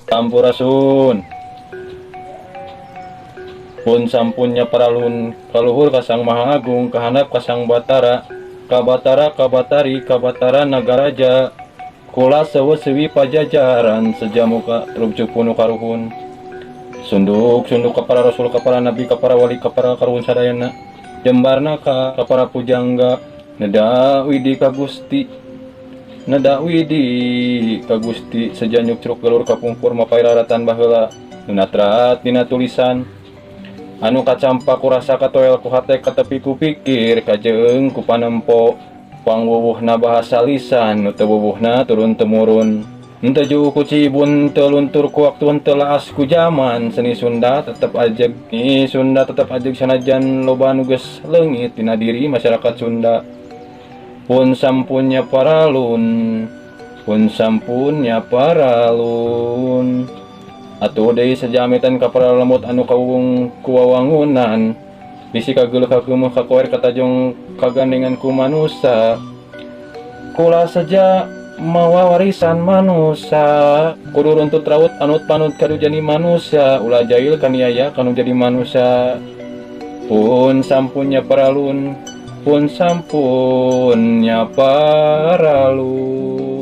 Sampurasun. Pun sampunnya paralun kaluhur ka Sang Maha Agung kahandap ka Sang Batara Kabatara Kabatari Kabatara Nagaraja kula sewe sewi pajajaran seja muka rugjuk punu karuhun sunduk sunduk ka para rasul ka para nabi ka para wali ka para karuhun sadayana jembarna ka para pujangga neda widi ka Gusti neda widi ka Gusti seja nyukcruk galur kapungkur mapay raratan baheula nu natrat dina tulisan anu kacampa ku rasa katoel ku hate katepi ku pikir kajeung ku panempo pangwuwuhna bahasa lisan nu teu wuwuhna turun temurun henteu juu ku cibun teu luntur ku waktu henteu laas ku jaman seni Sunda tetep ajeg ni Sunda tetep ajeg sanajan loba nu geus leungit dina diri masyarakat Sunda. Pun sampunnya paralun, pun sampunnya paralun. Atuh deui sajamitan ka para lemut anu kawung ku wawangunan bisi kageuleuh kageumeuh kakoer katajong kagandengan ku manusa. Kula saja mawa warisan manusa kudu runtut raut anut panut kadu jadi manusia ulah jahil kaniaya kanu jadi manusia. Pun sampunnya paralun, pun sampunnya paralun.